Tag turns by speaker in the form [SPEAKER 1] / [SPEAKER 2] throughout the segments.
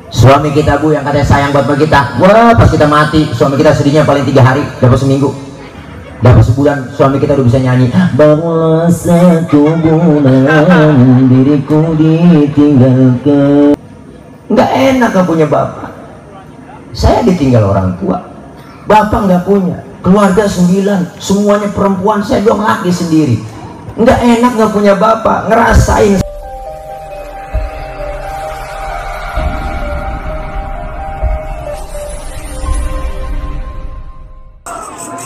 [SPEAKER 1] Suami kita Bu yang katanya sayang buat kita, wah pas kita mati suami kita sedihnya paling 3 hari, dapat seminggu, dapat sebulan suami kita udah bisa nyanyi, bangunlah satu bulan diriku ditinggalkan. Nggak enak gak punya bapak. Saya ditinggal orang tua, bapak nggak punya, keluarga 9, semuanya perempuan, saya doang laki sendiri. Nggak enak nggak punya bapak, ngerasain.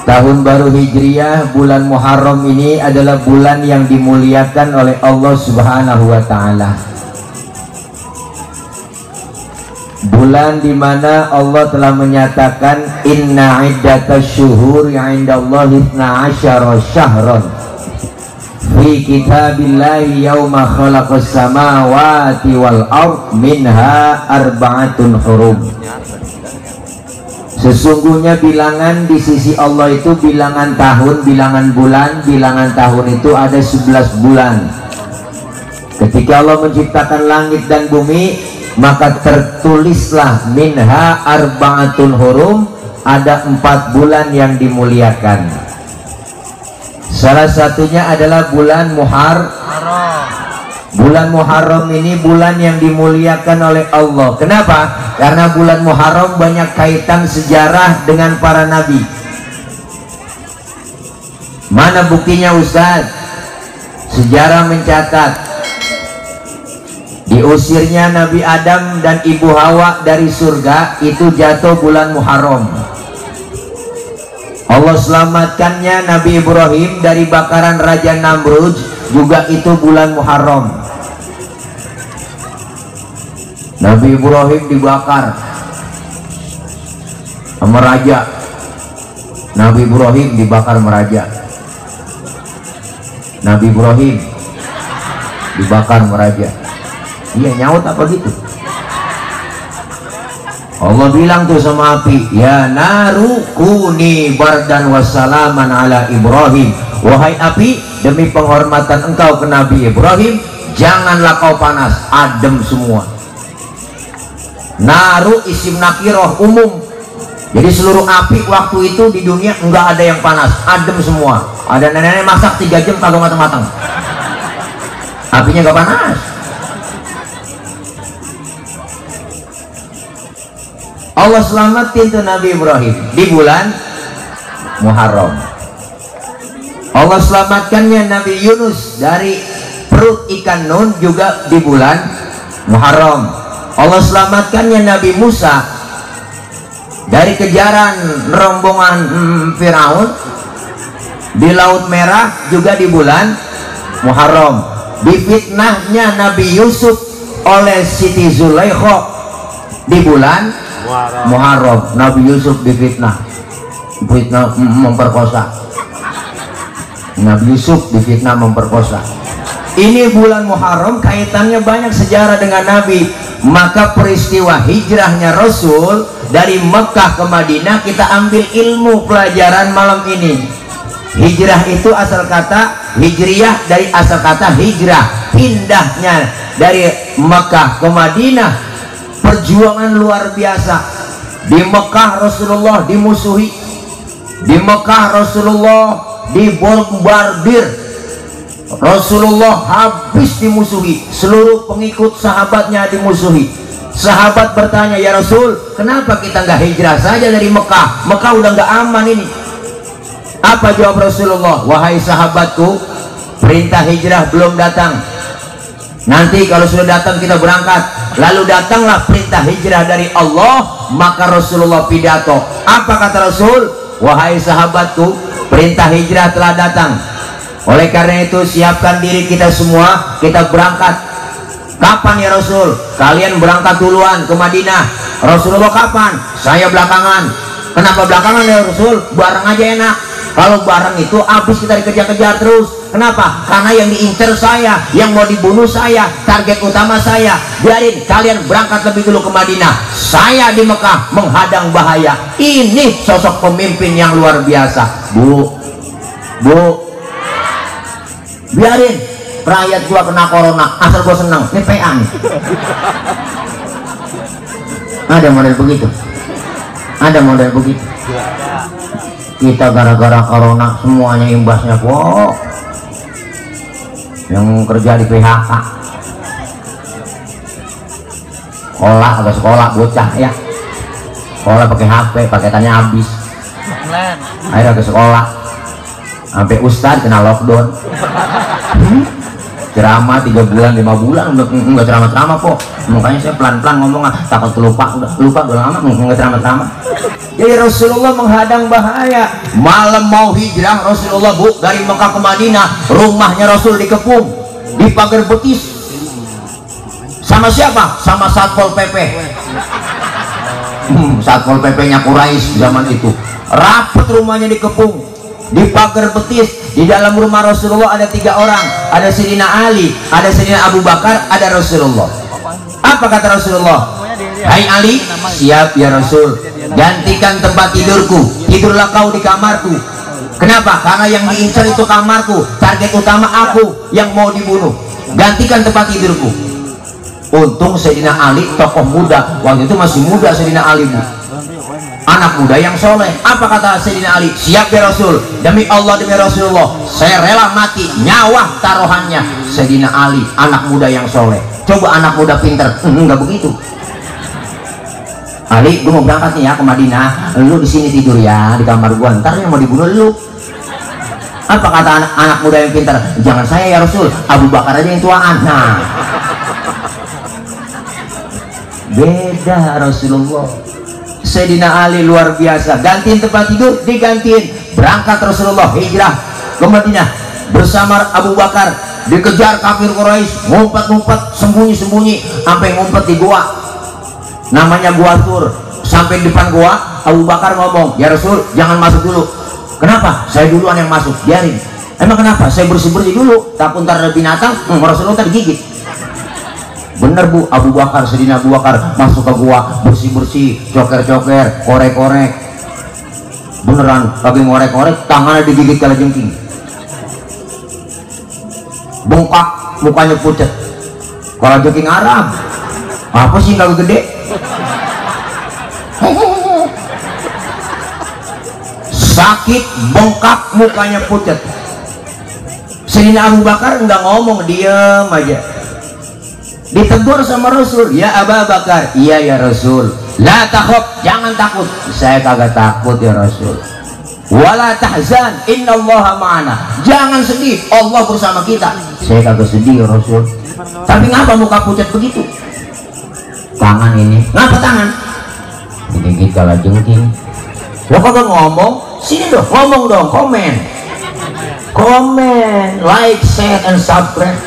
[SPEAKER 1] Tahun baru Hijriyah, bulan Muharram ini adalah bulan yang dimuliakan oleh Allah Subhanahu wa Ta'ala. Bulan di mana Allah telah menyatakan inna iddatash syuhuri 'indallahi 12 syahran fi kitabillahi yauma khalaqas samawati wal ard minha arba'atun hurum. Sesungguhnya bilangan di sisi Allah itu bilangan tahun, bilangan bulan, bilangan tahun itu ada 11 bulan. Ketika Allah menciptakan langit dan bumi, maka tertulislah minha arba'atun hurum, ada 4 bulan yang dimuliakan. Salah satunya adalah bulan Muharram. Bulan Muharram ini bulan yang dimuliakan oleh Allah. Kenapa? Karena bulan Muharram banyak kaitan sejarah dengan para nabi. Mana buktinya Ustaz? Sejarah mencatat diusirnya Nabi Adam dan Ibu Hawa dari surga itu jatuh bulan Muharram. Allah selamatkannya Nabi Ibrahim dari bakaran Raja Namrud juga itu bulan Muharram. Nabi Ibrahim dibakar sama raja. Nabi Ibrahim dibakar sama raja. Nabi Ibrahim dibakar sama raja. Iya, nyaut apa gitu? Allah bilang tuh sama api, ya naru kuni bardan wassalaman ala Ibrahim. Wahai api, demi penghormatan engkau ke Nabi Ibrahim, janganlah kau panas, adem semua. Naru isim nakiroh umum, jadi seluruh api waktu itu di dunia enggak ada yang panas, adem semua. Ada nenek-nenek masak 3 jam kagak matang-matang, apinya enggak panas. Allah selamatin tuh Nabi Ibrahim di bulan Muharram. Allah selamatkannya Nabi Yunus dari perut ikan Nun juga di bulan Muharram. Allah selamatkannya Nabi Musa dari kejaran rombongan Firaun di Laut Merah juga di bulan Muharram. Difitnahnya Nabi Yusuf oleh Siti Zulaikha di bulan Muharram. Nabi Yusuf difitnah, memperkosa. Nabi Yusuf difitnah memperkosa. Ini bulan Muharram kaitannya banyak sejarah dengan Nabi. Maka peristiwa hijrahnya Rasul dari Mekah ke Madinah kita ambil ilmu pelajaran malam ini. Hijrah itu asal kata hijriyah, dari asal kata hijrah, pindahnya dari Mekah ke Madinah. Perjuangan luar biasa. Di Mekah Rasulullah dimusuhi, di Mekah Rasulullah dibombardir, Rasulullah habis dimusuhi, seluruh pengikut sahabatnya dimusuhi. Sahabat bertanya, ya Rasul, kenapa kita nggak hijrah saja dari Mekah? Mekah udah nggak aman ini. Apa jawab Rasulullah? Wahai sahabatku, perintah hijrah belum datang. Nanti kalau sudah datang kita berangkat. Lalu datanglah perintah hijrah dari Allah, maka Rasulullah pidato. Apa kata Rasul? Wahai sahabatku, perintah hijrah telah datang. Oleh karena itu siapkan diri kita semua, kita berangkat. Kapan ya Rasul? Kalian berangkat duluan ke Madinah. Rasulullah kapan? Saya belakangan. Kenapa belakangan ya Rasul? Bareng aja enak. Kalau bareng itu habis kita dikejar-kejar terus. Kenapa? Karena yang diincar saya, yang mau dibunuh saya, target utama saya. Biarin kalian berangkat lebih dulu ke Madinah. Saya di Mekah menghadang bahaya. Ini sosok pemimpin yang luar biasa. Bu, biarin rakyat gua kena corona, asal gua seneng. Ini PA nih. Ada model begitu, ada model begitu. Kita gara-gara corona semuanya imbasnya kok. Yang kerja di PHK, sekolah bocah ya, sekolah pakai HP, paketannya habis. Akhirnya ke sekolah, sampai ustad kena lockdown. Ceramah 3 bulan 5 bulan enggak ceramah kok, makanya saya pelan-pelan ngomong, takut lupa udah lama enggak ceramah. Jadi Rasulullah menghadang bahaya. Malam mau hijrah Rasulullah dari Mekah ke Madinah, rumahnya Rasul dikepung, di pagar betis. Sama siapa? Sama Satpol PP. Satpol PP-nya Quraisy zaman itu. Rapet rumahnya dikepung, di pagar betis. Di dalam rumah Rasulullah ada 3 orang, ada Sayyidina Ali, ada Sayyidina Abu Bakar, ada Rasulullah. Apa kata Rasulullah? Hai Ali, siap ya Rasul, gantikan tempat tidurku, tidurlah kau di kamarku. Kenapa? Karena yang diincar itu kamarku, target utama aku yang mau dibunuh. Gantikan tempat tidurku. Untung Sayyidina Ali tokoh muda, waktu itu masih muda Sayyidina Ali, Bu. Anak muda yang soleh. Apa kata Sayyidina Ali? Siap ya Rasul, demi Allah demi Rasulullah saya rela mati, nyawa taruhannya. Sayyidina Ali anak muda yang soleh. Coba anak muda pinter, enggak begitu. Ali, gue mau berangkat nih ya ke Madinah, lu di sini tidur ya di kamar gua, ntar yang mau dibunuh lu. Apa kata anak muda yang pintar? Jangan saya ya Rasul, Abu Bakar aja yang tuaan. Nah, beda Rasulullah. Sayyidina Ali luar biasa, gantiin tempat tidur, digantiin. Berangkat Rasulullah hijrah ke Madinah bersama Abu Bakar, dikejar kafir Quraisy, ngumpet-ngumpet, sembunyi-sembunyi, sampai ngumpet di gua namanya Gua Tur. Sampai depan gua, Abu Bakar ngomong, ya Rasul jangan masuk dulu. Kenapa? Saya duluan yang masuk. Biarin. Emang kenapa? Saya bersih-bersih dulu, takut ntar ada binatang, Rasulullah ntar digigit. Bener Bu, Abu Bakar, Sayyidina Abu Bakar masuk ke gua, bersih-bersih, coker-coker, korek-korek. Beneran, lagi ngorek-korek, tangannya digigit kalajengking. Bengkak, mukanya pucat. Kalajengking Arab. Apa sih nggak gede? Sakit, bengkak, mukanya pucat. Sayyidina Abu Bakar nggak ngomong, diam aja. Ditegur sama Rasul, ya Abu Bakar, iya ya Rasul, la takhaf, jangan takut. Saya kagak takut ya Rasul. Wala tahzan, innallaha ma'ana, jangan sedih, Allah bersama kita. Saya kagak sedih ya Rasul. Tapi ngapa muka pucat begitu? Tangan ini, ngapa tangan? Digigit kalajengking. Lo kagak ngomong? Sini dong, ngomong dong, komen, like, share, and subscribe.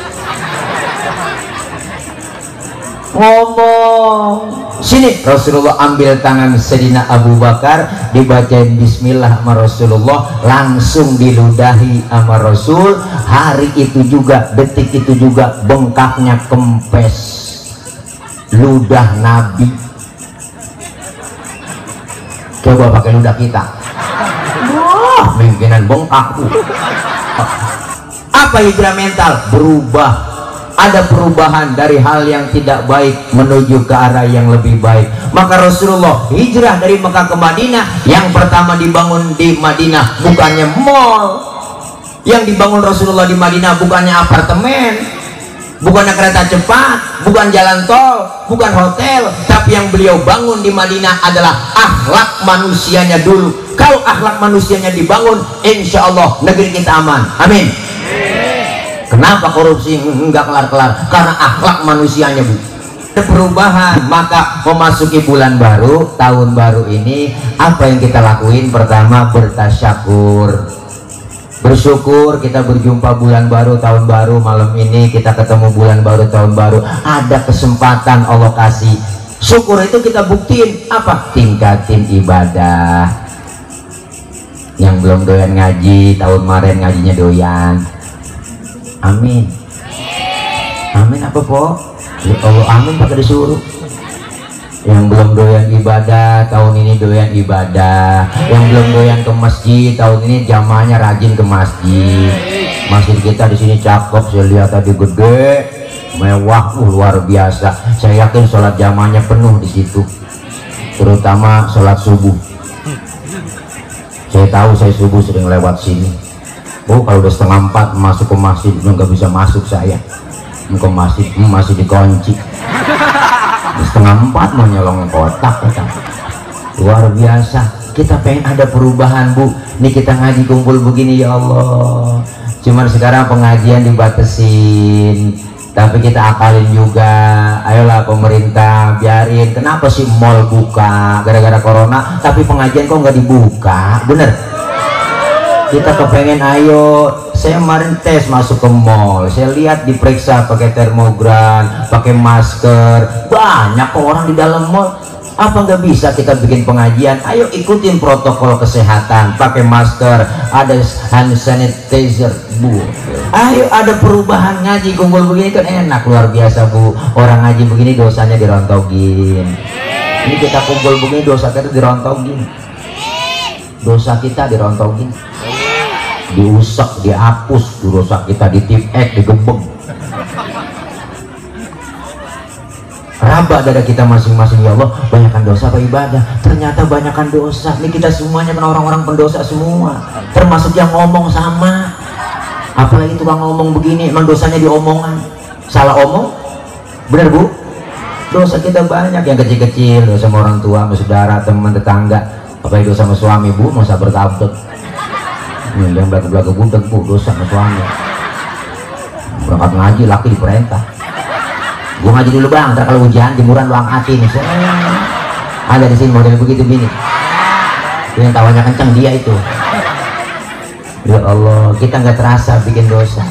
[SPEAKER 1] Ngomong. Sini. Rasulullah ambil tangan Sayyidina Abu Bakar, dibacain bismillah sama Rasulullah, langsung diludahi sama Rasul. Hari itu juga, detik itu juga, bengkaknya kempes ludah Nabi. Coba pakai ludah kita, wah, mungkinan bengkak tuh. Apa hijrah mental? Berubah. Ada perubahan dari hal yang tidak baik menuju ke arah yang lebih baik. Maka Rasulullah hijrah dari Mekah ke Madinah. Yang pertama dibangun di Madinah bukannya mall, yang dibangun Rasulullah di Madinah bukannya apartemen, bukannya kereta cepat, bukan jalan tol, bukan hotel, tapi yang beliau bangun di Madinah adalah akhlak manusianya dulu. Kalau akhlak manusianya dibangun, insya Allah negeri kita aman. Amin. Kenapa korupsi enggak kelar-kelar? Karena akhlak manusianya, Bu. Ada perubahan. Maka memasuki bulan baru, tahun baru ini, apa yang kita lakuin? Pertama, bertasyakur, bersyukur kita berjumpa bulan baru, tahun baru. Malam ini kita ketemu bulan baru, tahun baru. Ada kesempatan Allah kasih. Syukur itu kita buktiin apa? Tingkatin ibadah. Yang belum doyan ngaji, tahun kemarin ngajinya doyan. Amin. Amin apa po? Ya Allah, amin pakai disuruh. Yang belum doyan ibadah, tahun ini doyan ibadah. Yang belum doyan ke masjid, tahun ini jamaahnya rajin ke masjid. Masjid kita di sini cakep, saya lihat tadi gede, mewah, luar biasa. Saya yakin sholat jamaahnya penuh di situ. terutama sholat subuh. Saya tahu saya subuh sering lewat sini. Oh, kalau udah 3:30 masuk ke masjid udah nggak bisa masuk saya. Ke masjid masih dikunci. 3:30 mau nyolong kotak. Luar biasa. Kita pengen ada perubahan, Bu. Nih kita ngaji kumpul begini, ya Allah. Cuman sekarang pengajian dibatasin, tapi kita akalin juga. Ayolah pemerintah, biarin. Kenapa sih mall buka gara-gara corona, tapi pengajian kok nggak dibuka? Bener. Kita kepengen, ayo. Saya kemarin tes masuk ke mall, saya lihat diperiksa pakai termogan, pakai masker, banyak kok orang di dalam mall. Apa nggak bisa kita bikin pengajian? Ayo ikutin protokol kesehatan, pakai masker, ada hand sanitizer, Bu. Ayo ada perubahan, ngaji kumpul begini kan enak, luar biasa, Bu. Orang ngaji begini dosanya dirontogin. Ini kita kumpul begini dosa kita dirontogin. Dosa kita dirontogin. Diusap, dihapus, dosa kita ditipek, digebeng. Raba dada kita masing-masing, ya Allah, banyakkan dosa apa ibadah? Ternyata banyakkan dosa. Ini kita semuanya kan orang-orang pendosa semua, termasuk yang ngomong sama. Apalagi tukang ngomong begini, emang dosanya di omongan. Salah omong, bener, Bu? Dosa kita banyak, yang kecil-kecil, dosa sama orang tua, sama saudara, teman, tetangga. Apalagi dosa sama suami, Bu, masa berkabut. Yang belakang-belakang budek, Bu, dosa sama suami. Berangkat ngaji, laki diperintah. Gue ngaji dulu bang, ntar kalau hujan jemuran lu angkatin. Ada di sini model begitu bini. Yang tawanya kenceng dia itu. Ya Allah, kita nggak terasa bikin dosa.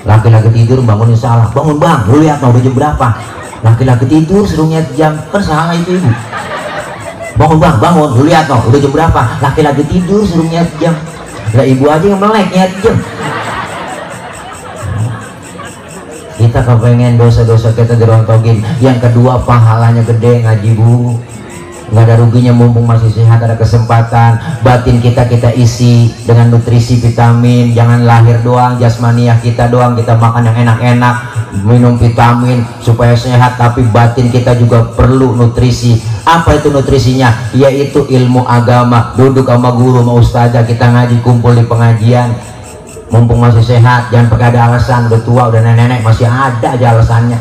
[SPEAKER 1] Laki-laki tidur bangunin salah. Bangun bang, lu lihat mau udah jam berapa? Laki-laki tidur suruh nyiap jam, kan salah itu ibu. Bangun bang, bangun, lu lihat mau udah jam berapa? Laki-laki tidur suruh nyiap jam. Lah ibu aja yang melek nyiap jam. Kita kepengen dosa-dosa kita dirontogin. Yang kedua, pahalanya gede ngaji, Bu. Nggak ada ruginya, mumpung masih sehat, ada kesempatan. Batin kita isi dengan nutrisi vitamin. Jangan lahir doang, jasmaniah kita doang, kita makan yang enak-enak, minum vitamin supaya sehat, tapi batin kita juga perlu nutrisi. Apa itu nutrisinya? Yaitu ilmu agama. Duduk sama guru, sama ustazah, kita ngaji, kumpul di pengajian. Mumpung masih sehat, jangan pakai ada alasan. Udah tua, udah nenek-nenek, masih ada aja alasannya.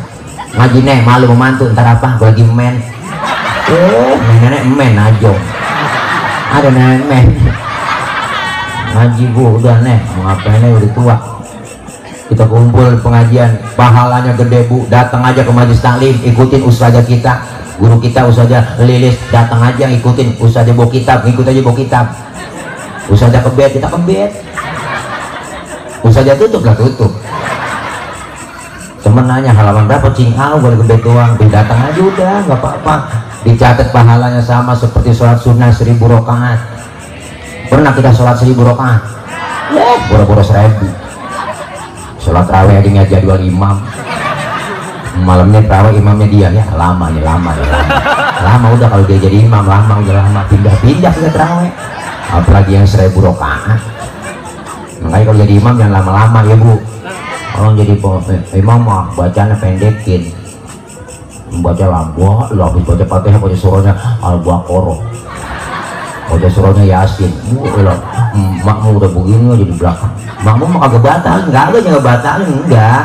[SPEAKER 1] Ngaji nih, malu memantu, ntar apa? Gue lagi men. Nenek-nenek men aja. Ada nenek men. Ngaji, Bu, udah nih, mau ngapain nih, udah tua. Kita kumpul pengajian, pahalanya gede, Bu. Datang aja ke majelis taklim, ikutin ustazah kita, guru kita ustazah Lilis. Datang aja ikutin ustazah bawa kitab, ikut aja bawa kitab. Ustazah ke bed, kita ke bed. Ustazah tutup lah, tutup. Temen nanya halaman berapa, cingau, boleh ke bed doang. Datang aja udah, nggak apa-apa. Dicatat pahalanya sama seperti sholat sunnah 1000 rakaat. Pernah kita sholat 1000 rakaat? Boro-boro 1000. Sholat raweh aja jadwal imam. Malamnya raweh imamnya dia, ya lama nih, lama. Lama udah kalau dia jadi imam, lama udah lama. Pindah-pindah kita raweh. Apalagi yang 1000 rakaat. Makanya kalau jadi imam jangan lama-lama ya, Bu. Kalau jadi imam mah bacanya pendekin. Baca lambok, lo habis baca Fatihah, baca surahnya Al-Baqarah. Baca surahnya Yasin. Makmu udah begini aja di belakang. Makmu mah kagak batal, enggak ada yang batalin, enggak.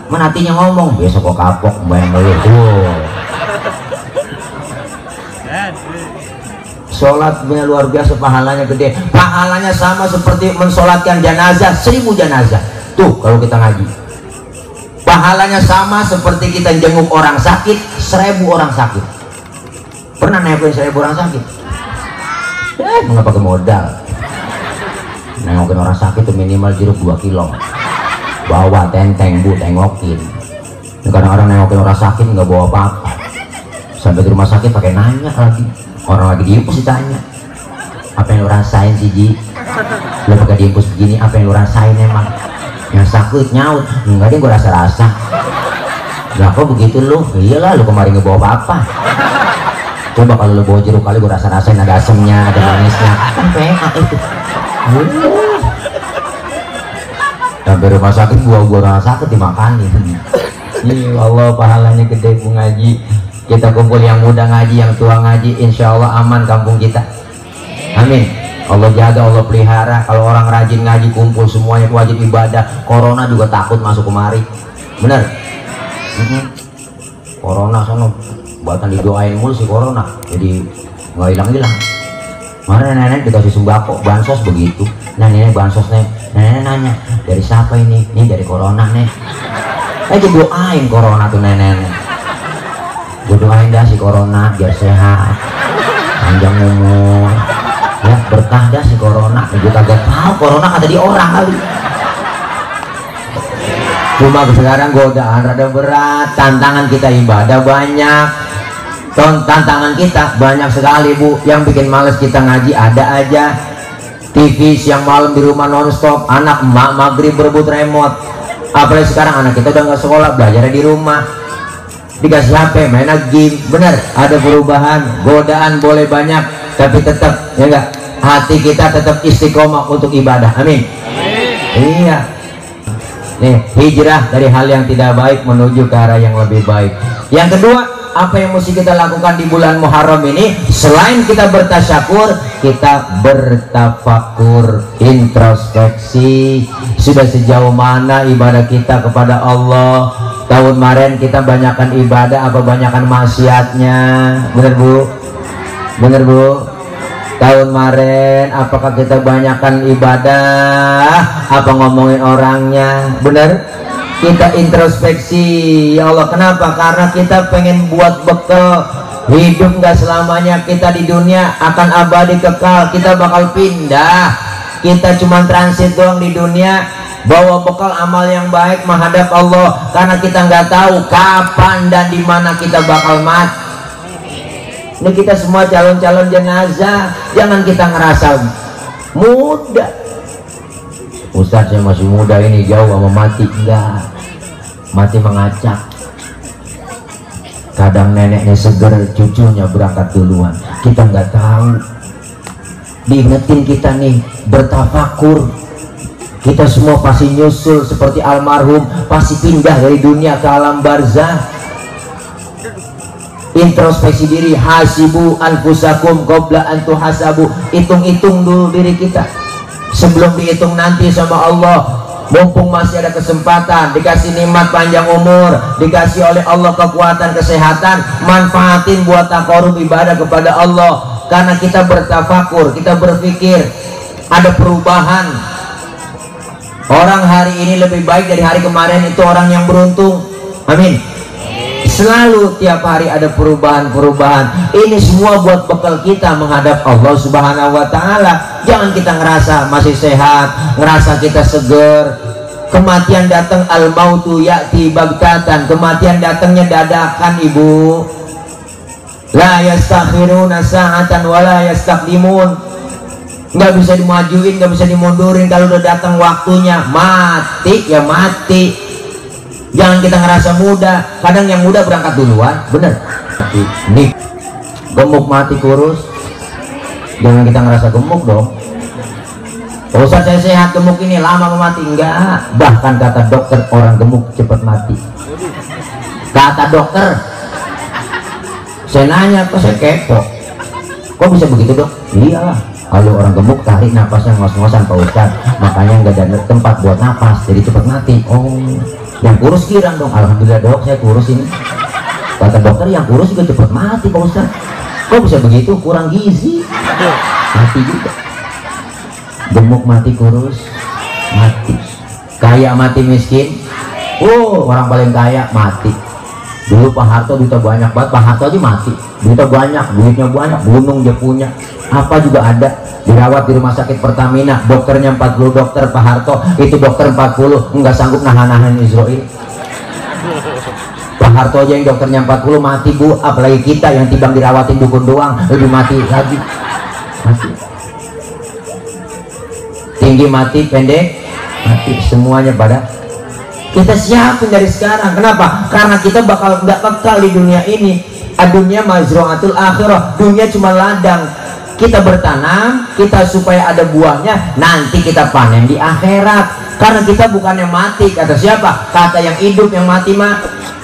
[SPEAKER 1] Mana hatinya ngomong, besok kok kapok, bayang ngeluh. Sholat punya luar biasa, pahalanya gede. Pahalanya sama seperti mensolatkan jenazah 1000 jenazah. Tuh kalau kita ngaji, pahalanya sama seperti kita jenguk orang sakit 1000 orang sakit. Pernah nengokin 1000 orang sakit? Nggak pakai modal. Nengokin orang sakit tuh minimal jeruk 2 kilo. Bawa tenteng, Bu, tengokin. Kadang-kadang nengokin orang sakit nggak bawa apa-apa. Sampai di rumah sakit pakai nanya lagi. Orang lagi diimpus ditanya, apa yang lu rasain sih, Ji? Lu pakai diimpus begini, apa yang lu rasain emang? Yang sakit nyaut, enggak, dia gue rasa-rasa. Lah kok begitu lu? Iyalah, lu kemarin ngebawa apa-apa. Coba kalau lu bawa jeruk kali gue rasa-rasain, ada asemnya, ada manisnya. Kan PA itu. Sampai rumah sakit, gua rasa sakit dimakanin. Ya Allah, pahalanya gede, Bu ngaji. Kita kumpul yang muda ngaji, yang tua ngaji, insya Allah aman kampung kita. Amin. Allah jaga, Allah pelihara. Kalau orang rajin ngaji kumpul semuanya wajib ibadah, corona juga takut masuk kemari. Bener? Corona sono buatan didoain mulu si corona, jadi nggak hilang-hilang. Kemarin nenek dikasih sembako, bansos begitu. Nah nenek bansos nenek nanya, dari siapa ini? Ini dari corona nih. Aja doain corona tuh nenek. Gue doain dah si corona biar sehat, panjang umur, ya berkah dah si corona. Gue kagak tahu corona kata di orang kali. Cuma sekarang godaan rada berat, tantangan kita ibadah banyak. Tantangan kita banyak sekali bu, yang bikin males kita ngaji ada aja. TV siang malam di rumah nonstop, anak emak maghrib berebut remote. Apalagi sekarang anak kita udah nggak sekolah, belajarnya di rumah, dikasih HP main game. Bener, ada perubahan, godaan boleh banyak, tapi tetap ya enggak, hati kita tetap istiqomah untuk ibadah. Amin. Iya. Nih, hijrah dari hal yang tidak baik menuju ke arah yang lebih baik. Yang kedua, apa yang mesti kita lakukan di bulan Muharram ini? Selain kita bertasyakur, kita bertafakur, introspeksi. Sudah sejauh mana ibadah kita kepada Allah? Tahun kemarin kita banyakkan ibadah apa banyakkan maksiatnya? Bener bu? Bener bu? Tahun kemarin apakah kita banyakkan ibadah apa ngomongin orangnya? Bener? Kita introspeksi. Ya Allah, kenapa? Karena kita pengen buat bekal hidup. Nggak selamanya kita di dunia akan abadi kekal, kita bakal pindah. Kita cuma transit doang di dunia, bawa bekal amal yang baik menghadap Allah, karena kita nggak tahu kapan dan di mana kita bakal mati. Ini kita semua calon-calon jenazah, jangan kita ngerasa muda. Ustadz saya masih muda ini, jauh sama mati. Enggak, mati mengacak. Kadang neneknya seger, cucunya berangkat duluan, kita nggak tahu. Diingetin kita nih, bertafakur. Kita semua pasti nyusul seperti almarhum, pasti pindah dari dunia ke alam barzah. Introspeksi diri, hasibu anfusakum qabla an tuhasabu. Hitung-hitung dulu diri kita sebelum dihitung nanti sama Allah. Mumpung masih ada kesempatan, dikasih nikmat panjang umur, dikasih oleh Allah kekuatan kesehatan, manfaatin buat takarub ibadah kepada Allah. Karena kita bertafakur, kita berpikir ada perubahan. Orang hari ini lebih baik dari hari kemarin, itu orang yang beruntung. Amin. Selalu tiap hari ada perubahan-perubahan. Ini semua buat bekal kita menghadap Allah Subhanahu wa Ta'ala. Jangan kita ngerasa masih sehat, ngerasa kita seger. Kematian datang, al-mautu ya'ti baghtatan. Kematian datangnya dadakan ibu. La yastakhiruna sa'atan wa la yastaqdimun. Nggak bisa dimajuin, nggak bisa dimundurin. Kalau udah datang waktunya mati ya mati. Jangan kita ngerasa muda. Kadang yang muda berangkat duluan. Bener. Nih, gemuk mati kurus. Jangan kita ngerasa gemuk dong. Oh, Ustaz saya sehat, gemuk ini lama mati. Enggak. Bahkan kata dokter, orang gemuk cepat mati. Kata dokter. Saya nanya, kok saya kepo, kok bisa begitu dok? Iyalah, kalau orang gemuk tarik napasnya ngos-ngosan Pak Ustaz, makanya nggak ada tempat buat napas, jadi cepat mati. Oh, yang kurus girang dong. Alhamdulillah dok, saya kurus ini. Kata dokter yang kurus juga cepat mati Pak Ustaz. Kok bisa begitu? Kurang gizi, mati juga. Gemuk mati, kurus mati, kaya mati, miskin. Oh, orang paling kaya mati. Dulu Pak Harto duitnya banyak banget, Pak Harto aja mati. Duitnya banyak, duitnya banyak, gunung dia punya, apa juga ada. Dirawat di rumah sakit Pertamina, dokternya 40 dokter. Pak Harto itu dokter 40, nggak sanggup nahan-nahan Israel. Pak Harto aja yang dokternya 40 mati bu, apalagi kita yang timbang dirawatin dukun doang lebih mati lagi. Mati. Tinggi mati, pendek mati, semuanya pada kita siapin dari sekarang. Kenapa? Karena kita bakal nggak kekal di dunia ini. Dunia mazru'atul akhirah, dunia cuma ladang. Kita bertanam, kita supaya ada buahnya, nanti kita panen di akhirat. Karena kita bukannya mati. Kata siapa? Kata yang hidup, yang mati mah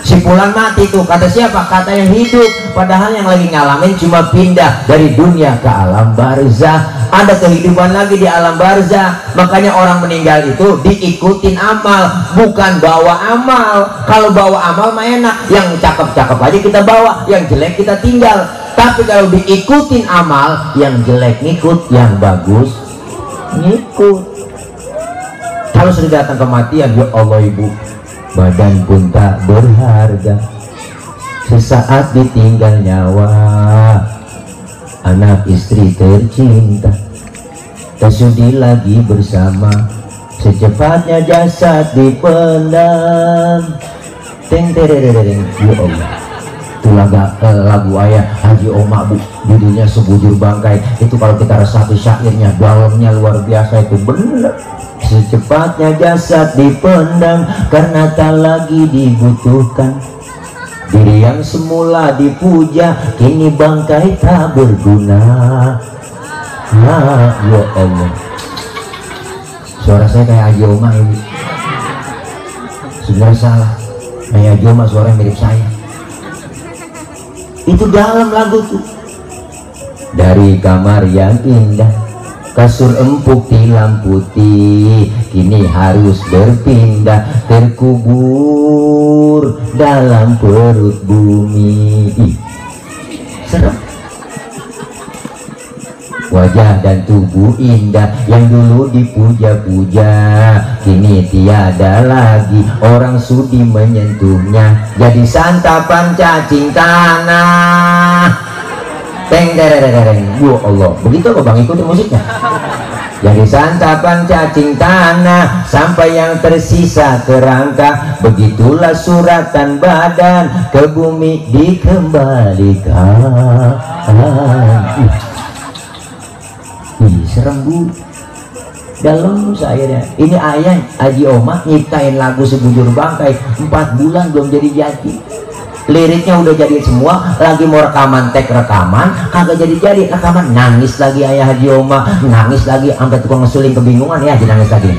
[SPEAKER 1] Si Fulan mati tuh, kata siapa? Kata yang hidup. Padahal yang lagi ngalamin cuma pindah dari dunia ke alam barzah. Ada kehidupan lagi di alam barzah. Makanya orang meninggal itu diikutin amal, bukan bawa amal. Kalau bawa amal mah enak, yang cakep-cakep aja kita bawa, yang jelek kita tinggal. Tapi kalau diikutin amal, yang jelek ngikut, yang bagus ngikut. Kalau sudah datang kematian, ya Allah ibu, badan pun tak berharga, sesaat ditinggal nyawa, anak istri tercinta tak sudi lagi bersama, secepatnya jasad dipendam. Teng terereng, ya Allah. Itu lagu ayah Haji Oma bu, judulnya Sebujur Bangkai. Itu kalau kita resapi syairnya, dalamnya luar biasa, itu bener. Secepatnya jasad dipendam karena tak lagi dibutuhkan, diri yang semula dipuja kini bangkai tak berguna. Ya Allah, suara saya kayak Haji Oma ini sebenarnya salah. Kayak Haji Oma suaranya mirip saya. Itu dalam lagu tuh. Dari kamar yang indah, kasur empuk tilam putih, kini harus berpindah, terkubur dalam perut bumi. Serem. Wajah dan tubuh indah yang dulu dipuja-puja, kini tiada lagi orang sudi menyentuhnya, jadi santapan cacing tanah. Teng dereng, ya Allah, begitu kok bang, ikutin musiknya. Jadi santapan cacing tanah sampai yang tersisa kerangka, begitulah suratan badan ke bumi dikembalikan. Serem bu, dalam saya deh. Ini ayah Haji Oma nyiptain lagu Sebujur Bangkai 4 bulan belum jadi. Liriknya udah jadi semua, lagi mau rekaman, rekaman kagak jadi rekaman, nangis lagi ayah Haji Oma, nangis lagi sampai tukang ngesuling kebingungan, ya nangis lagi nih.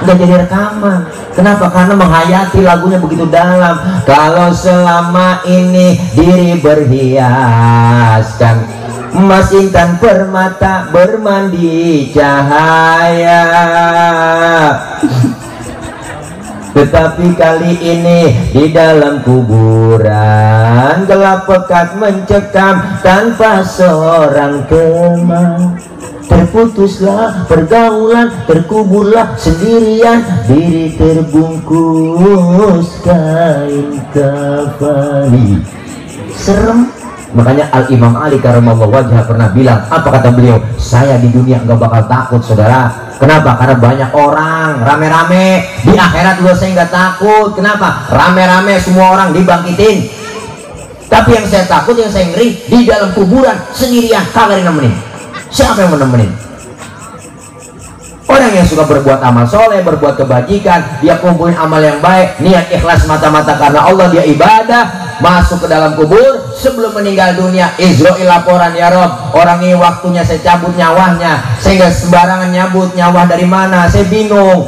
[SPEAKER 1] Udah jadi rekaman. Kenapa? Karena menghayati lagunya begitu dalam. Kalau selama ini diri berhiaskan emas intan permata bermandi cahaya, tetapi kali ini di dalam kuburan gelap pekat mencekam tanpa seorang teman. Terputuslah pergaulan, terkuburlah sendirian, diri terbungkus kain kafani. Serem. Makanya Al-Imam Ali karramallahu wajhah pernah bilang, apa kata beliau? Saya di dunia nggak bakal takut, saudara. Kenapa? Karena banyak orang rame-rame. Di akhirat juga saya nggak takut. Kenapa? Rame-rame semua orang dibangkitin. Tapi yang saya takut, yang saya ngeri, di dalam kuburan sendirian, kagak ada yang nemenin. Siapa yang menemenin? Orang yang suka berbuat amal soleh, berbuat kebajikan, dia kumpulin amal yang baik, niat ikhlas mata-mata karena Allah, dia ibadah, masuk ke dalam kubur. Sebelum meninggal dunia, Israel laporan, ya Rob, orang ini waktunya saya cabut nyawanya, sehingga sembarangan nyabut nyawa dari mana, saya bingung.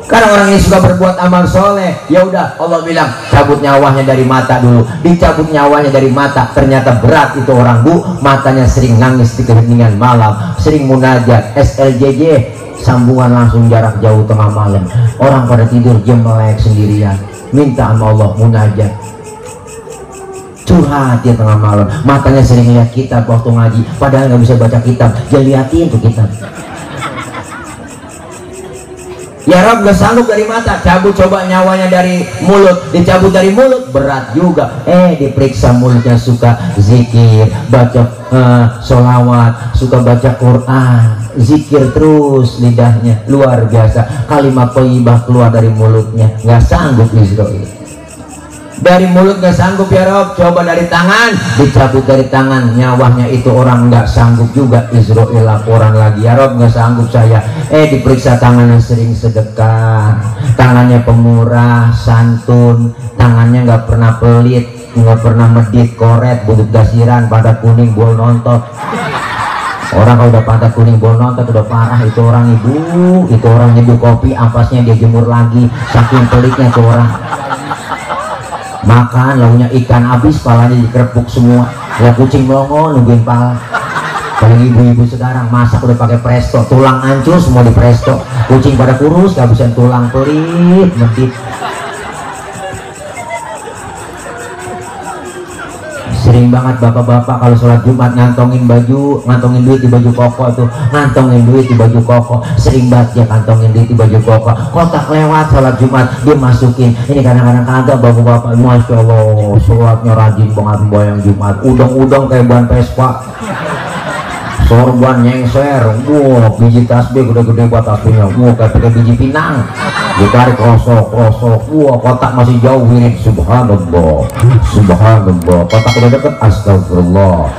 [SPEAKER 1] Karena orang ini suka berbuat amal soleh. Ya udah, Allah bilang cabut nyawanya dari mata dulu. Dicabut nyawanya dari mata, ternyata berat itu orang bu, matanya sering nangis di keheningan malam, sering munajat, SLJJ, sambungan langsung jarak jauh tengah malam, orang pada tidur, dia melek sendirian, minta sama Allah, munajat, curhat dia tengah malam, matanya sering lihat kitab waktu ngaji, padahal nggak bisa baca kitab, dia liatin tuh kitab. Ya Rob, gak sanggup dari mata, cabut coba nyawanya dari mulut. Dicabut dari mulut berat juga. Diperiksa mulutnya, suka zikir, baca sholawat, suka baca Quran, zikir terus lidahnya, luar biasa. Kalimat thayyibah keluar dari mulutnya, nggak sanggup Israel. Dari mulut nggak sanggup ya Rob, coba dari tangan, dicabut dari tangan, nyawanya itu orang nggak sanggup juga. Israel laporan lagi, ya Rob nggak sanggup saya. Diperiksa tangannya sering sedekah, tangannya pemurah, santun, tangannya nggak pernah pelit, nggak pernah medit, koret, budut gasiran, pada kuning, bol nontot. Orang kalau udah pada kuning bol nontot udah parah itu orang ibu, itu orang nyeduh kopi, ampasnya dia jemur lagi, saking pelitnya tuh orang. makan launya ikan habis, palanya dikerepuk semua. Ya kucing melongo nungguin pala. Kalau ibu-ibu sekarang masak udah pakai presto, tulang hancur semua di presto, kucing pada kurus kehabisan tulang, pelit medit. Sering banget bapak-bapak kalau sholat Jumat ngantongin duit di baju koko tuh, ngantongin duit di baju koko, sering banget ya kantongin duit di baju koko, kotak lewat sholat Jumat dia masukin. Ini kadang-kadang kagak bapak-bapak, masya Allah sholatnya rajin banget membayang Jumat, udang-udang kayak ban Vespa, sorban nyengser, wah biji tasbih gede-gede buat tasbihnya, wah kayak biji pinang, ditarik rosok, wah kotak masih jauh wirid, subhanallah, kotak udah deket, astagfirullah,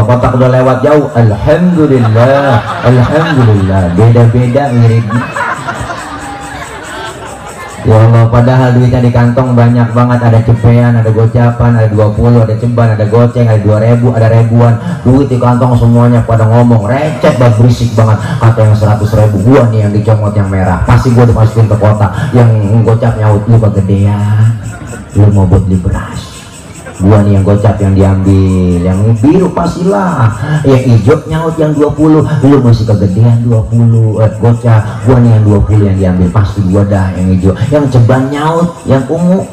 [SPEAKER 1] kotak udah lewat jauh, alhamdulillah, beda-beda wirid. Ya Allah, padahal duitnya di kantong banyak banget, ada cepean, ada gocapan, ada 20, ada ceban, ada goceng, ada 2000, ada ribuan. Duit di kantong semuanya pada ngomong recet banget, berisik banget. Kata yang 100.000, gua nih yang dicomot yang merah, pasti gua dimasukin ke kotak. Yang gocap nyaut, lu kegedean, lu mau buat beli beras, gua nih yang gocap yang diambil, yang biru pastilah, yang hijau nyaut yang 20, lu masih kegedean 20, gocap, gua nih yang 20 yang diambil, pasti gua dah yang hijau, yang ceban nyaut, yang ungu,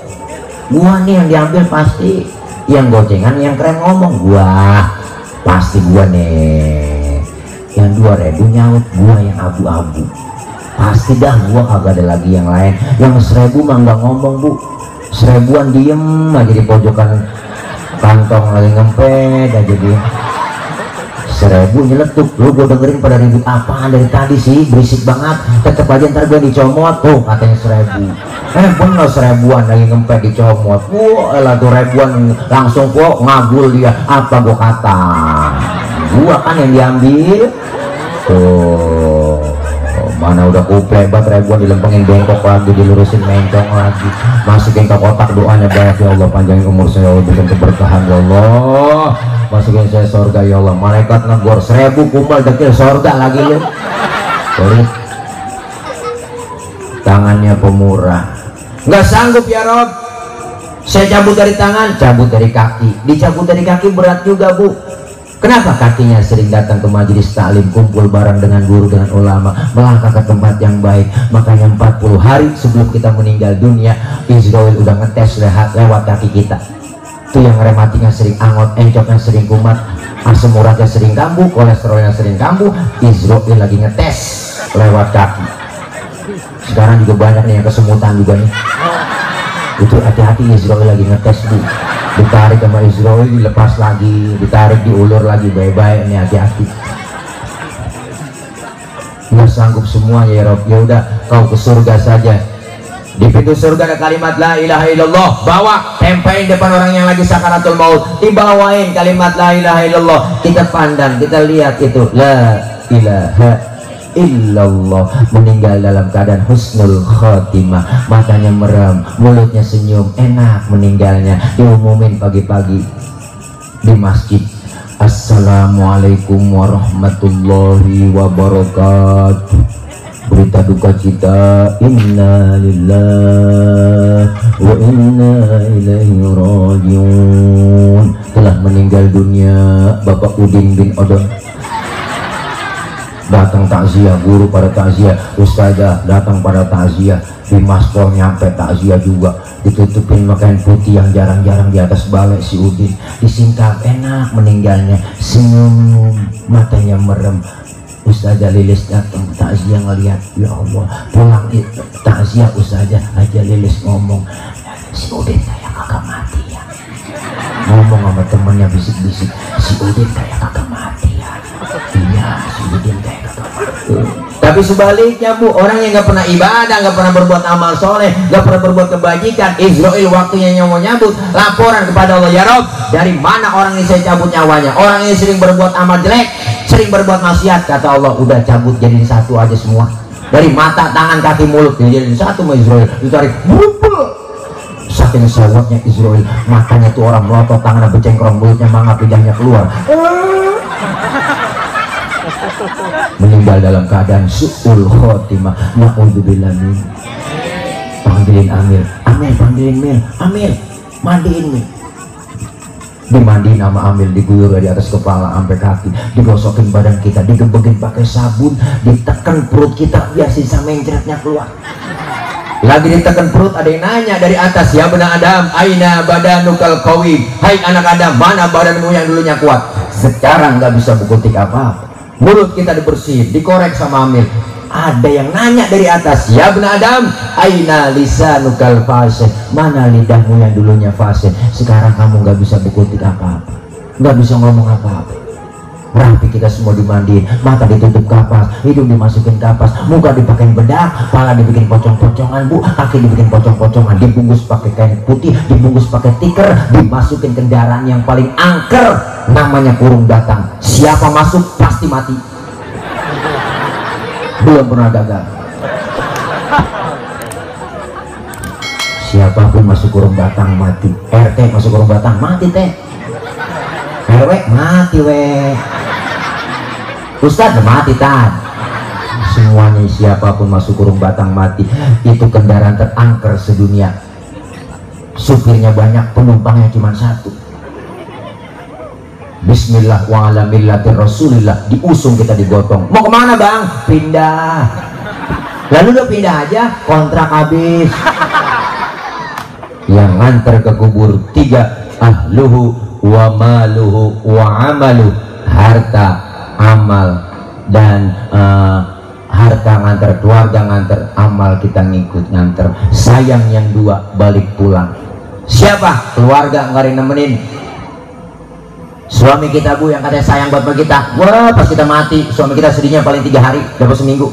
[SPEAKER 1] gua nih yang diambil pasti, yang gocengan yang keren ngomong, gua pasti gua nih, yang 2000 nyaut, gua yang abu-abu, pasti dah gua kagak ada lagi yang lain, yang 1000 mah nggak ngomong bu. 1000-an diem aja di pojokan kantong lagi ngempet aja dia. 1000 nyeletuk, lu gue dengerin pada ribut apaan dari tadi sih, berisik banget, tetep aja ntar gue dicomot tuh katanya 1000. Bener 1000-an lagi ngempet dicomot, elah tuh 1000-an langsung kok ngagul dia, apa gue kata, gua kan yang diambil tuh. Mana udah kuplebat 1000-an dilempengin bengkok lagi, dilurusin mencong lagi, masukin ke kotak, doanya banyak ya Allah, panjangin umur saya, bikin keberkahan ya Allah, masukin saya surga ya Allah. Malaikat negor 1000 kumpul dekil surga lagi lu. Tangannya pemurah, nggak sanggup ya Rob, saya cabut dari tangan, cabut dari kaki, dicabut dari kaki berat juga bu. Kenapa? Kakinya sering datang ke majelis taklim, kumpul bareng dengan guru, dengan ulama, melangkah ke tempat yang baik. Makanya 40 hari sebelum kita meninggal dunia, Israel udah ngetes lewat kaki kita. Itu yang rematiknya sering angot, encoknya sering kumat, asam uratnya sering kambuh, kolesterolnya sering kambuh, Israel lagi ngetes lewat kaki. Sekarang juga banyak nih yang kesemutan juga nih. Itu hati-hati, Israel lagi ngetes bu. Ditarik sama Israel, dilepas lagi, ditarik, diulur lagi, baik-baik nih, hati-hati. Nggak sanggup semuanya ya Rob, ya udah kau ke surga saja. Di pintu surga ada kalimat la ilaha illallah, bawa tempelin depan orang yang lagi sakaratul maut, dibawain kalimat la ilaha illallah, kita pandang, kita lihat itu la ilaha illallah, meninggal dalam keadaan husnul khotimah, matanya merem, mulutnya senyum, enak meninggalnya. Diumumin pagi-pagi di masjid, assalamualaikum warahmatullahi wabarakatuh, berita duka cita, inna lillahi wa inna ilaihi rajiun, telah meninggal dunia Bapak Udin bin Odon. Datang takziah, guru pada takziah, ustazah datang pada takziah, di maskol nyampe takziah juga, ditutupin pakaian putih yang jarang-jarang di atas balai si Udin, disingkap, enak meninggalnya, senyum, matanya merem. Ustazah Lilis datang takziah ngeliat, ya Allah, pulang takziah ustazah aja Lilis ngomong, si Udin kayak kagak mati ya, ngomong sama temennya bisik-bisik, si Udin kayak kagak mati ya, iya si Udin kayak. Tapi sebaliknya bu, orang yang nggak pernah ibadah, nggak pernah berbuat amal soleh, nggak pernah berbuat kebajikan, Israel waktunya nyawa nyabut, laporan kepada Allah, ya Rob, dari mana orang ini saya cabut nyawanya? Orang ini sering berbuat amal jelek, sering berbuat maksiat, kata Allah, udah cabut jadiin satu aja semua, dari mata, tangan, kaki, mulut, jadiin satu sama Israel, ditarik, saking sawatnya Israel, matanya tuh orang melotot, tangannya becengkrong, mulutnya mangap, lidahnya keluar. Meninggal dalam keadaan su'ul khotimah, na'udzubillah min. Panggilin Amir, Amir panggilin Mir, Amir mandiin Mir. Dimandiin sama Amir, diguyur dari atas kepala sampai kaki, digosokin badan kita, digebekin pakai sabun, ditekan perut kita biar sisa mencretnya keluar. Lagi ditekan perut, ada yang nanya dari atas, ya benar Adam, aina badanukal qawi, hai anak Adam, mana badanmu yang dulunya kuat? Sekarang nggak bisa bukutik apa-apa. Mulut kita dibersihin, dikorek sama Amir. Ada yang nanya dari atas, ya benar Adam, aina lisanukal fasih, mana lidahmu yang dulunya fasih? Sekarang kamu nggak bisa bukutik apa-apa, nggak bisa ngomong apa-apa. Rapi kita semua dimandiin, mata ditutup kapas, hidung dimasukin kapas, muka dipakein bedak, kepala dibikin pocong-pocongan bu, kaki dibikin pocong-pocongan, dibungkus pakai kain putih, dibungkus pakai tikar, dimasukin kendaraan yang paling angker, namanya kurung batang. Siapa masuk pasti mati. Belum pernah gagal. Siapapun masuk kurung batang mati. RT masuk kurung batang mati teh. RW mati weh. Ustadz mati tan. Semuanya siapapun masuk kurung batang mati. Itu kendaraan terangker sedunia. Supirnya banyak, penumpangnya cuma satu. Bismillah wa ala millati Rasulillah, diusung kita digotong. Mau kemana bang? Pindah. Lalu udah pindah aja, kontrak habis. Yang nganter ke kubur 3, ahluhu wa maluhu wa amalu, harta, amal, dan harta nganter, keluarga nganter, amal kita ngikut nganter. Sayang yang 2 balik pulang. Siapa? Keluarga nggak ada yang nemenin. Suami kita bu yang katanya sayang buat kita, wah pas kita mati suami kita sedihnya paling 3 hari, dapat seminggu,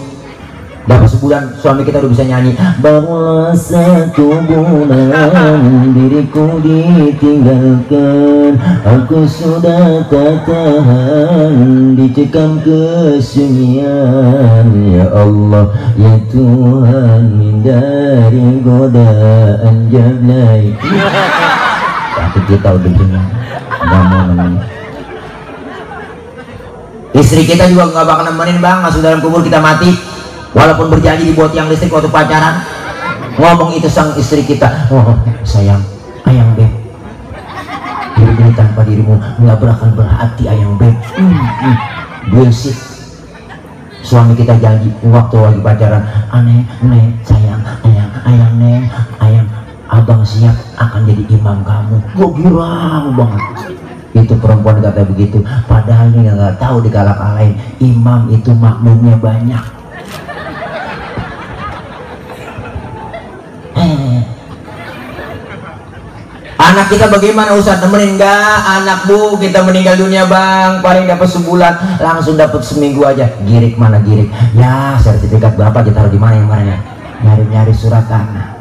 [SPEAKER 1] dapat sebulan, suami kita udah bisa nyanyi, bahwa 1 bulan diriku ditinggalkan, aku sudah tak tahan dicekam kesunyian, ya Allah ya Tuhan hindari godaan jablay. Tapi kita udah punya nggak mau nemenin. Istri kita juga nggak bakal nemenin bang, masuk dalam kubur kita mati, walaupun berjanji dibuat tiang listrik waktu pacaran. Ngomong itu sang istri kita, oh sayang, ayang beb, diri tanpa dirimu nggak bakal berhati ayang beb. Bullshit. Suami kita janji waktu lagi pacaran, aneh neng sayang, ayang neng, ayang abang siap akan jadi imam kamu. Gue girang banget. Itu perempuan kata begitu, padahal dia nggak tahu dikalak-kalain imam itu makmumnya banyak. Anak kita bagaimana Ustaz, nemenin nggak? Anak bu kita meninggal dunia bang, paling dapat sebulan, langsung dapat seminggu aja. Girik mana girik? Ya sertifikat bapak aja taruh di mana yang mana ya? Nyari-nyari surat tanah.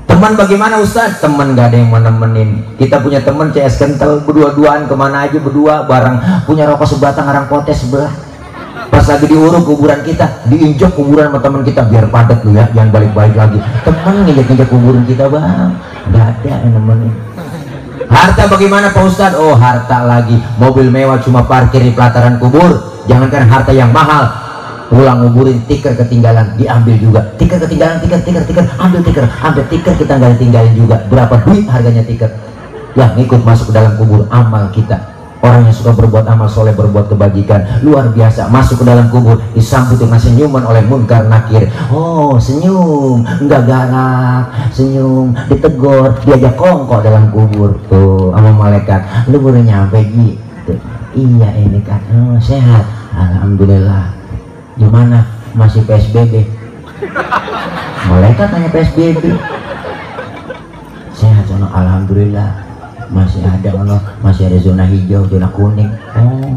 [SPEAKER 1] Teman bagaimana Ustaz? Teman gak ada yang mau nemenin. Kita punya teman CS kental, berdua-duaan kemana aja berdua bareng, punya rokok sebatang, arang potes sebelah. Pas lagi diuruk kuburan kita, diinjak kuburan sama teman kita, biar padat lu ya, jangan balik-balik lagi. Teman nginjak-injak kuburan kita bang, gak ada yang nemenin. Harta bagaimana Pak Ustaz? Oh harta lagi, mobil mewah cuma parkir di pelataran kubur. Jangankan harta yang mahal, pulang nguburin tiker ketinggalan diambil juga. Tiker ketinggalan, tiker ambil tiker kita nggak tinggalin juga. Berapa duit harganya tiker yang ngikut masuk ke dalam kubur amal kita. Orang yang suka berbuat amal soleh, berbuat kebajikan luar biasa, masuk ke dalam kubur disambut dengan senyuman oleh munkar nakir. Oh senyum, nggak galak, senyum, ditegur, diajak kongkok dalam kubur tuh sama malaikat. Lu baru nyampe gitu? Iya ini kan, oh, sehat, alhamdulillah. Gimana? Masih PSBB? Malaikat tanya PSBB. Sehat sono, alhamdulillah. Masih ada ono, masih ada zona hijau, zona kuning. Oh,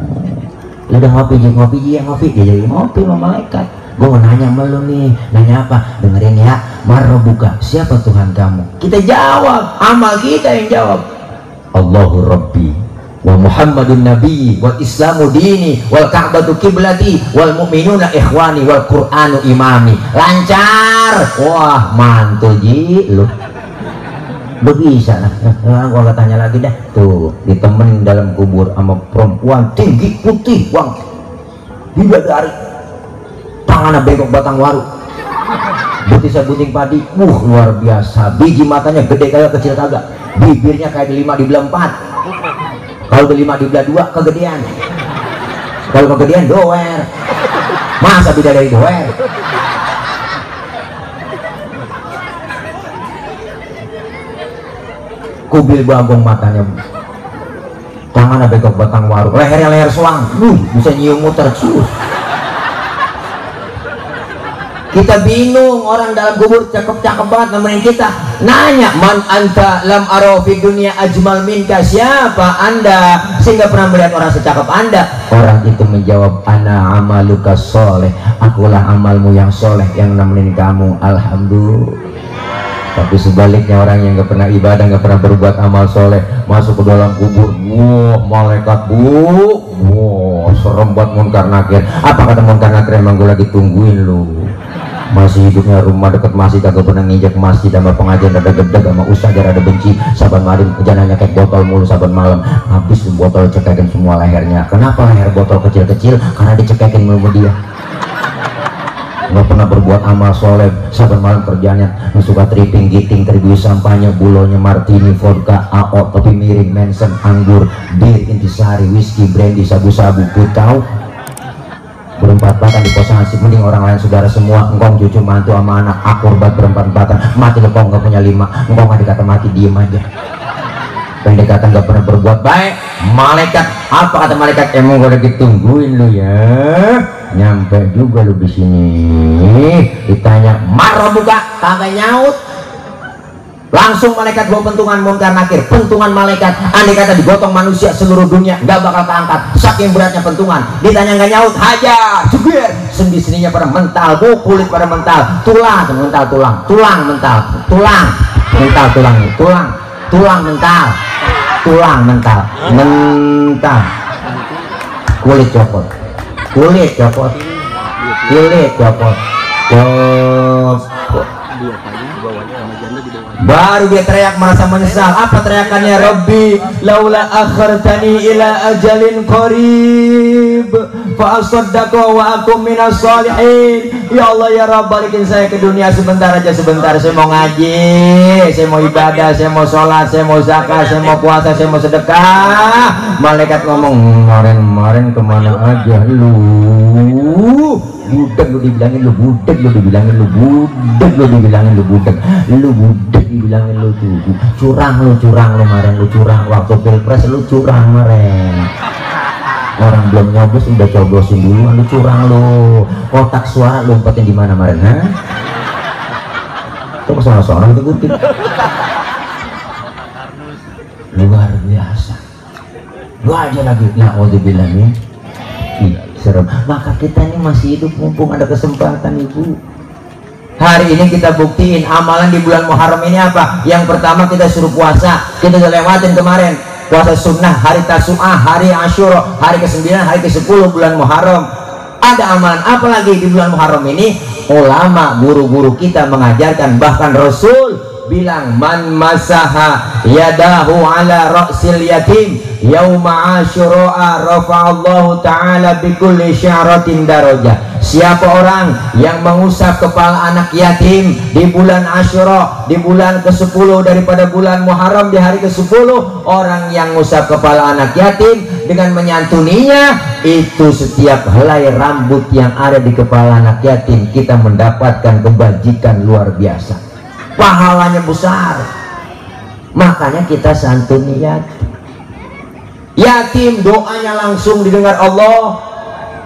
[SPEAKER 1] udah ngopi ya ngopi. Dia jadi ngopi sama malaikat. Gue mau nanya sama lu nih, nanya apa? Dengerin ya. Marrobuka, siapa Tuhan kamu? Kita jawab, amal kita yang jawab. Allahu Rabbi wa Muhammadun Nabi wal Islamu dini wal Ka'batu kiblati wal mu'minuna ikhwani wal Qur'anu imami. Lancar. Wah mantul ji lu bisa lah. Gua tanya lagi dah tuh, ditemenin dalam kubur sama perempuan tinggi putih bang, bidadari, tangannya bengkok batang waru, betisnya bunting padi, luar biasa. Biji matanya gede kayak kecil kagak, bibirnya kayak di 5 dibelah 4, kalau di 5 dibelah 2 kegedean, kalau kegedean doer. Masa beda dari doer? Kubil bagong matanya, tangannya bekok batang waru, lehernya leher selang, bisa nyium muter sus. Kita bingung, orang dalam kubur cakep-cakep banget nemenin kita, nanya man anta lam ara fi dunia ajmal minka, siapa anda sehingga pernah melihat orang secakep anda? Orang itu menjawab, ana amaluka soleh, akulah amalmu yang soleh yang nemenin kamu. Alhamdulillah. Tapi sebaliknya orang yang nggak pernah ibadah, nggak pernah berbuat amal soleh, masuk ke dalam kubur, malaikat serem buat munkar nakir. Apa kata munkar nakir? Emang gue lagi tungguin lu, masih hidupnya rumah deket masjid, kagak pernah nginjak masjid, sama pengajian ada gedeg, sama ustaz ada benci, saban malam jangan nyekek botol mulu, saban malam habis botol cekekin semua lehernya. Kenapa leher botol kecil-kecil? Karena dicekekin mulu dia. Nggak pernah berbuat amal soleh, saban malam kerjanya suka tripping, giting, tribui sampahnya, bulonya martini, vodka, AO, topi miring, mensen, anggur, bir, intisari, whisky, brandy, sabu-sabu. Gue tahu berempat-empatan di kosan asik, mending orang lain saudara semua, engkong cucu mantu sama anak akurbat berempat-empatan, mati lo kok nggak punya 5, engkong nggak dikata mati, diem aja. Pendek kata nggak pernah berbuat baik. Malaikat, apa kata malaikat? Emang gue lagi tungguin lu ya, nyampe juga lu di sini. Ditanya marah buka, kagak nyaut. Langsung malaikat bawa pentungan munkar nakir. Pentungan malaikat, andai kata digotong manusia seluruh dunia nggak bakal keangkat, saking beratnya pentungan. Ditanya nggak nyaut, hajar, jubir. Sendi-sendinya pada mental, kulit pada mental, tulang mental, tulang mental, tulang mental, tulang mental, kulit copot, baru dia teriak merasa menyesal. Apa teriakannya? Rabbi laula akhartani ila ajalin qarib fa asaddaqa wa akum minas solihin. Ya Allah ya Rabb, balikin saya ke dunia sebentar aja, sebentar. Saya mau ngaji, saya mau ibadah, saya mau sholat, saya mau zakat, saya mau puasa, saya mau sedekah. Malaikat ngomong, kemarin kemana aja lu? Budak lu dibilangin lu budak, lu dibilangin lu budak, lu dibilangin lu budak, lu budak dibilangin lu curang lu kemarin, lu curang waktu pilpres, lu curang kemarin. Orang belum nyoblos udah coblosin duluan, lu curang lu. Kotak suara lu umpetin di mana kemarin, ha? Itu soal-soal itu kutip. Luar biasa. Gua aja lagi, na'udzubillah nih. Serem. Maka kita ini masih hidup mumpung ada kesempatan, ibu. Hari ini kita buktiin amalan di bulan Muharram ini apa? Yang pertama kita suruh puasa, kita udah lewatin kemarin puasa sunnah, hari Tasu'ah, hari Asyura, hari ke-9, hari ke-10 bulan Muharram. Ada amalan apa lagi di bulan Muharram ini? Ulama, guru-guru kita mengajarkan, bahkan Rasul bilang, man masaha yadahu ala ra'sil yatim yauma asyura rafa'allahu ta'ala bikulli sya'ratin darajah. Siapa orang yang mengusap kepala anak yatim di bulan Asyura, di bulan ke-10 daripada bulan Muharram, di hari ke-10, orang yang mengusap kepala anak yatim dengan menyantuninya, itu setiap helai rambut yang ada di kepala anak yatim, kita mendapatkan kebajikan luar biasa, pahalanya besar. Makanya kita santuni yatim, doanya langsung didengar Allah.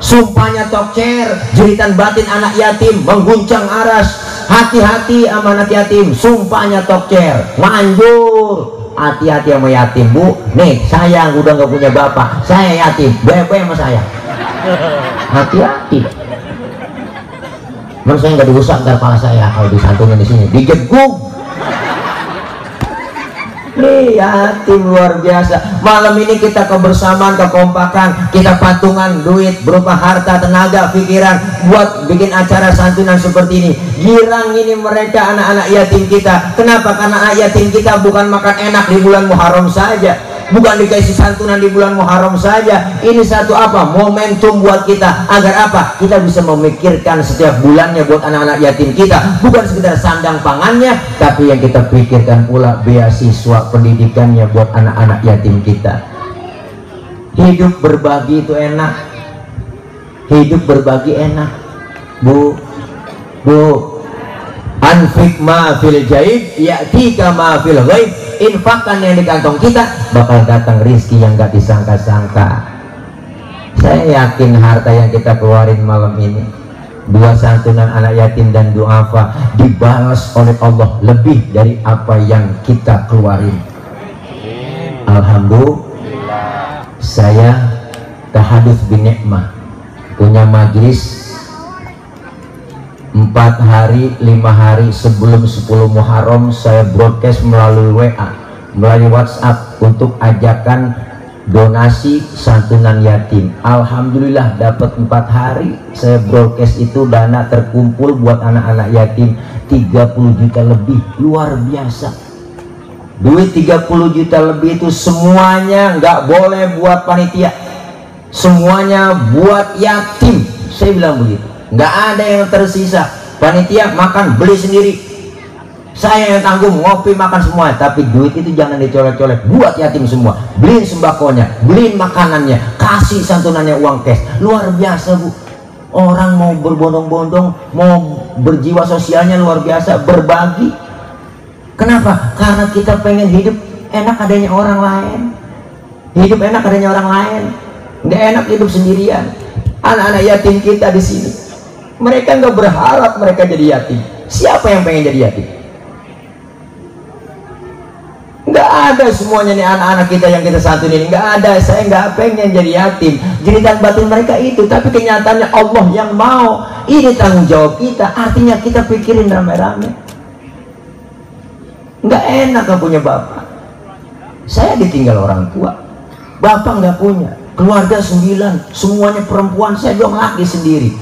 [SPEAKER 1] Sumpahnya tokcer, jeritan batin anak yatim mengguncang aras. Hati-hati sama anak yatim, sumpahnya tokcer, manjur. Hati-hati sama yatim, bu. Nih sayang udah nggak punya bapak, saya yatim, bebe sama saya. Hati-hati. Menurut saya nggak diusap ntar kepala saya kalau disantunin di sini, dijeguk. Nih yatim luar biasa. Malam ini kita kebersamaan, kekompakan, kita patungan duit berupa harta, tenaga, pikiran buat bikin acara santunan seperti ini. Girang ini mereka anak-anak yatim kita. Kenapa? Karena anak yatim kita bukan makan enak di bulan Muharram saja, bukan dikasih santunan di bulan Muharram saja. Ini satu apa? Momentum buat kita agar apa? Kita bisa memikirkan setiap bulannya buat anak-anak yatim kita, bukan sekedar sandang pangannya, tapi yang kita pikirkan pula beasiswa pendidikannya buat anak-anak yatim kita. Hidup berbagi itu enak, hidup berbagi enak. Bu, anfik ma fil jaib ya'tika ma fil ghaib. Infakkan yang di kantong kita, bakal datang rizki yang gak disangka-sangka. Saya yakin harta yang kita keluarin malam ini, 2 santunan anak yatim dan duafa, dibalas oleh Allah lebih dari apa yang kita keluarin. Alhamdulillah. Saya tahadus bin nikmah, punya majlis 4 hari 5 hari sebelum 10 Muharram. Saya broadcast melalui WA, melalui WhatsApp untuk ajakan donasi santunan yatim. Alhamdulillah dapat 4 hari saya broadcast itu, dana terkumpul buat anak-anak yatim 30 juta lebih. Luar biasa. Duit 30 juta lebih itu semuanya nggak boleh buat panitia, semuanya buat yatim. Saya bilang begitu, nggak ada yang tersisa. Panitia makan beli sendiri, saya yang tanggung, ngopi makan semua. Tapi duit itu jangan dicolek-colek, buat yatim semua. Beliin sembakonya, beliin makanannya, kasih santunannya uang cash. Luar biasa Bu. Orang mau berbondong-bondong, mau berjiwa sosialnya luar biasa, berbagi. Kenapa? Karena kita pengen hidup enak adanya orang lain, hidup enak adanya orang lain, nggak enak hidup sendirian. Anak-anak yatim kita di sini, mereka nggak berharap mereka jadi yatim. Siapa yang pengen jadi yatim? Nggak ada semuanya nih anak-anak kita yang kita santunin, nggak ada. Saya nggak pengen jadi yatim. Jeritan batin mereka itu, tapi kenyataannya Allah yang mau. Ini tanggung jawab kita. Artinya kita pikirin rame-rame. Nggak enak gak punya bapak. Saya ditinggal orang tua, bapak nggak punya, keluarga 9, semuanya perempuan, saya doang laki sendiri.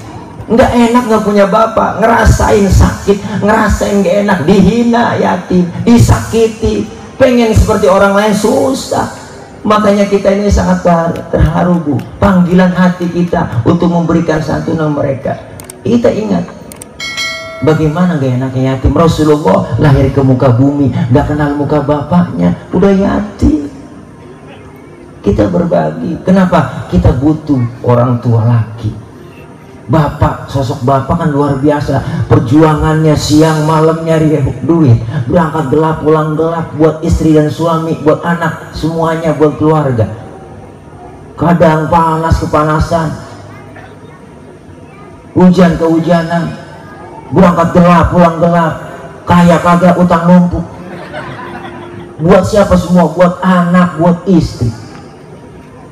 [SPEAKER 1] Nggak enak nggak punya bapak, ngerasain sakit, ngerasain nggak enak, dihina yatim, disakiti, pengen seperti orang lain susah. Makanya kita ini sangat terharu Bu, panggilan hati kita untuk memberikan santunan mereka. Kita ingat bagaimana gak enaknya yatim. Rasulullah lahir ke muka bumi gak kenal muka bapaknya, udah yatim. Kita berbagi. Kenapa? Kita butuh orang tua laki. Bapak, sosok bapak kan luar biasa, perjuangannya siang malam nyari duit, berangkat gelap pulang gelap, buat istri dan suami, buat anak, semuanya buat keluarga. Kadang panas kepanasan, hujan kehujanan, berangkat gelap pulang gelap, kaya kagak utang numpuk. Buat siapa semua? Buat anak, buat istri.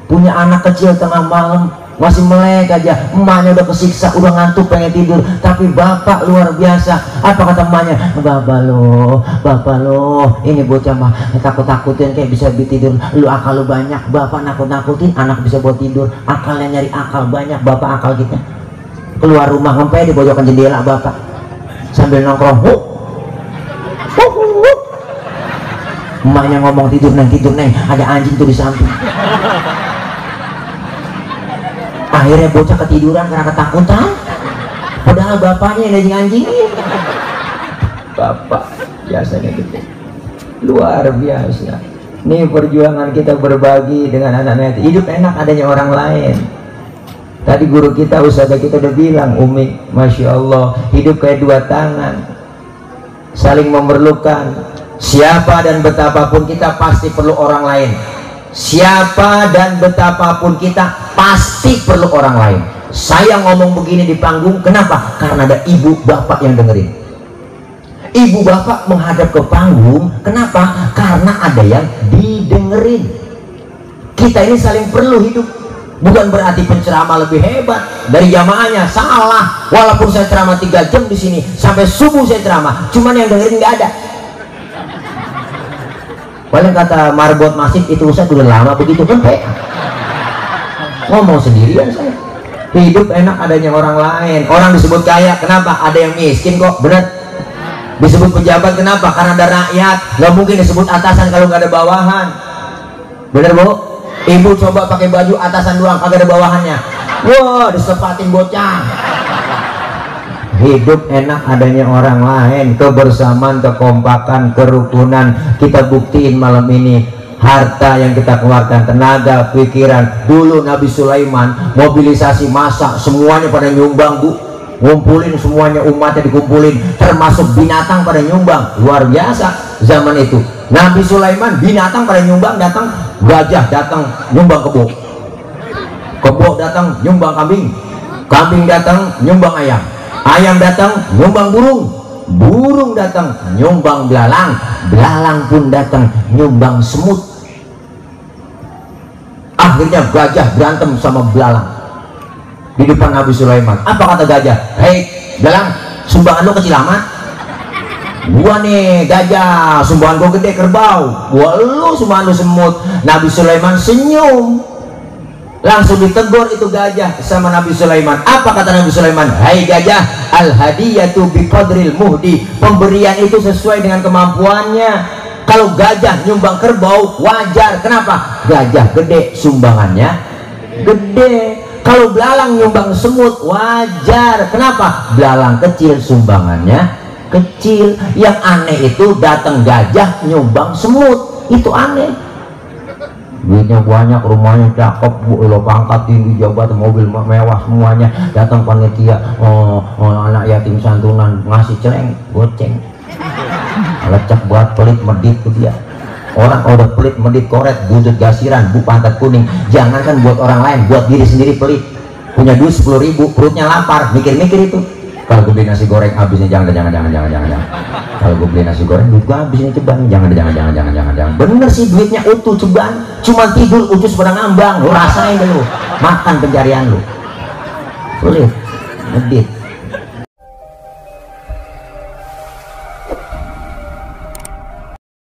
[SPEAKER 1] Punya anak kecil tengah malam masih melek aja, emaknya udah kesiksa, udah ngantuk pengen tidur, tapi bapak luar biasa. Apa kata emaknya? Bapak lo ini bocah mah takut-takutin kayak bisa tidur, lu akal lu banyak. Bapak nakut-nakutin anak bisa buat tidur, akalnya nyari akal banyak. Bapak akal kita keluar rumah sampai di pojokan jendela bapak sambil nongkrong, emaknya ngomong tidur neng, ada anjing tuh di samping. Akhirnya bocah ketiduran karena ketakutan, padahal bapaknya yang anjingin. Bapak biasanya gitu, luar biasa. Ini perjuangan kita berbagi dengan anak-anak. Hidup enak adanya orang lain. Tadi guru kita, ustazah kita udah bilang, Umi, Masya Allah, hidup kayak 2 tangan, saling memerlukan. Siapa dan betapapun kita pasti perlu orang lain. Siapa dan betapapun kita pasti perlu orang lain. Saya ngomong begini di panggung, kenapa? Karena ada ibu bapak yang dengerin. Ibu bapak menghadap ke panggung, kenapa? Karena ada yang didengerin. Kita ini saling perlu hidup. Bukan berarti penceramah lebih hebat dari jamaahnya, salah. Walaupun saya ceramah 3 jam di sini sampai subuh saya ceramah, cuman yang dengerin nggak ada. Paling kata marbot masjid itu ustaz udah lama begitu kan, ngomong sendirian saya. Hidup enak adanya orang lain. Orang disebut kaya, kenapa? Ada yang miskin kok, bener. Disebut pejabat, kenapa? Karena ada rakyat. Gak mungkin disebut atasan kalau nggak ada bawahan. Bener Bu? Ibu coba pakai baju atasan doang, kagak ada bawahannya. Wah, disepatin bocah. Hidup enak adanya orang lain, kebersamaan, kekompakan, kerukunan. Kita buktiin malam ini, harta yang kita keluarkan, tenaga, pikiran. Dulu Nabi Sulaiman mobilisasi massa, semuanya pada nyumbang Bu, ngumpulin semuanya, umatnya dikumpulin, termasuk binatang pada nyumbang. Luar biasa zaman itu. Nabi Sulaiman binatang pada nyumbang, datang gajah datang nyumbang kebo, kebo datang nyumbang kambing, kambing datang nyumbang ayam, ayam datang nyumbang burung, burung datang nyumbang belalang, belalang pun datang nyumbang semut. Akhirnya gajah berantem sama belalang di depan Nabi Sulaiman. Apa kata gajah? Hei belalang, sumbangan lo kecil amat. Gua nih gajah, sumbangan gua gede kerbau, gua lu sumbangan lu semut. Nabi Sulaiman senyum, langsung ditegur itu gajah sama Nabi Sulaiman. Apa kata Nabi Sulaiman? Hai gajah, al hadiyatu biqadril muhdi, pemberian itu sesuai dengan kemampuannya. Kalau gajah nyumbang kerbau wajar, kenapa? Gajah gede sumbangannya gede. Kalau belalang nyumbang semut wajar, kenapa? Belalang kecil sumbangannya kecil. Yang aneh itu datang gajah nyumbang semut, itu aneh. Duitnya banyak, rumahnya cakep, lo pangkat tinggi, jabatan, mobil mewah semuanya. Datang panitia, anak yatim santunan ngasih cereng, goceng, lecek buat pelit medit ke dia. Orang kalau udah pelit medit koret, bujut gasiran, bu pantat kuning. Jangankan buat orang lain, buat diri sendiri pelit. Punya duit 10.000, perutnya lapar, mikir-mikir itu. Kalau gue beli nasi goreng habisnya jangan. Kalau gue beli nasi goreng duit gue habisnya ceban, jangan. Bener sih duitnya utuh ceban, cuma tidur ucus pada ngambang. Lu rasain dulu, makan pencarian lu. Sulit, medit.